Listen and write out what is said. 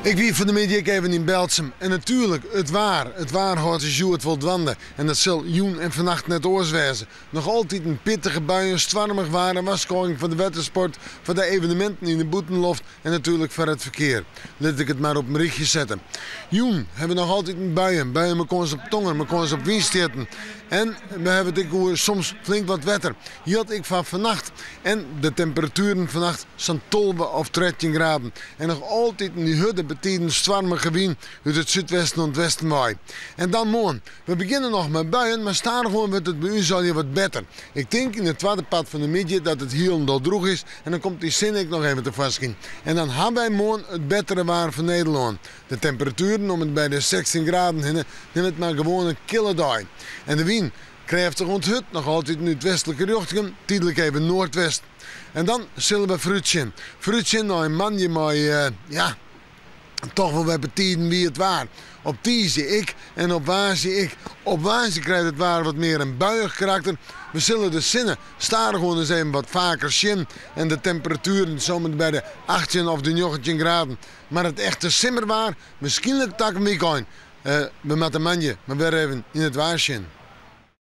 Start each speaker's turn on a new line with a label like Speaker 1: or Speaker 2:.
Speaker 1: Ik wie fan 'e middei ek even yn Berltsum en natuerlik, it waar. It waar hâldt ús hjoed wol dwaande en dat sil jûn en fannacht net oars wêze. Noch altiten pittige buien, stoarmich waar en warskôging foar de wettersport, foar de eveneminten yn de bûtenloft en natuerlik foar it ferkear. Lit ik it mar op in rychje sette. Jûn hawwe we noch altiten buien, buien mei kâns op tonger, mei kâns op wynstjitten. En we hawwe it ek oer soms flink wat wetter. Jildt ek foar fannacht. En de temperatueren fannacht sa'n 12 of 13 graden. En noch altiten dy hurde, betiden stoarmige wyn út it súdwesten oant westen wei. En dan moarn. We begjinne noch mei buien, mar stadichoan wurdt it by ús allegear wat better. Ik tink yn it twadde part fan de middei dat it hielendal drûch is en dan komt dy sinne ek noch even tefoarskyn. En dan ha wy moarn it bettere waar fan Nederlân. De temperatueren om en by de 16 graden hinne, nim it mar gewoan in kille dei. En de wyn, krêftich oant hurd, noch altiten út westlike rjochtingen, tydlik even noardwest. En dan sille we foarútsjen. Foarútsjen nei in moandei mei, ja, toch wol wer betiden wiet waar. Op tiisdei ek en op woansdei ek. Op woansdei krijt it waar wat mear in buiïch karakter. We sille de sinne stadichoan ris even wat faker sjen en de temperatueren om en by de 18 of de 19 graden. Mar it echte simmerwaar, wierskynlik takom wykein. We moatte moandei mar wer even yn it waar sjen.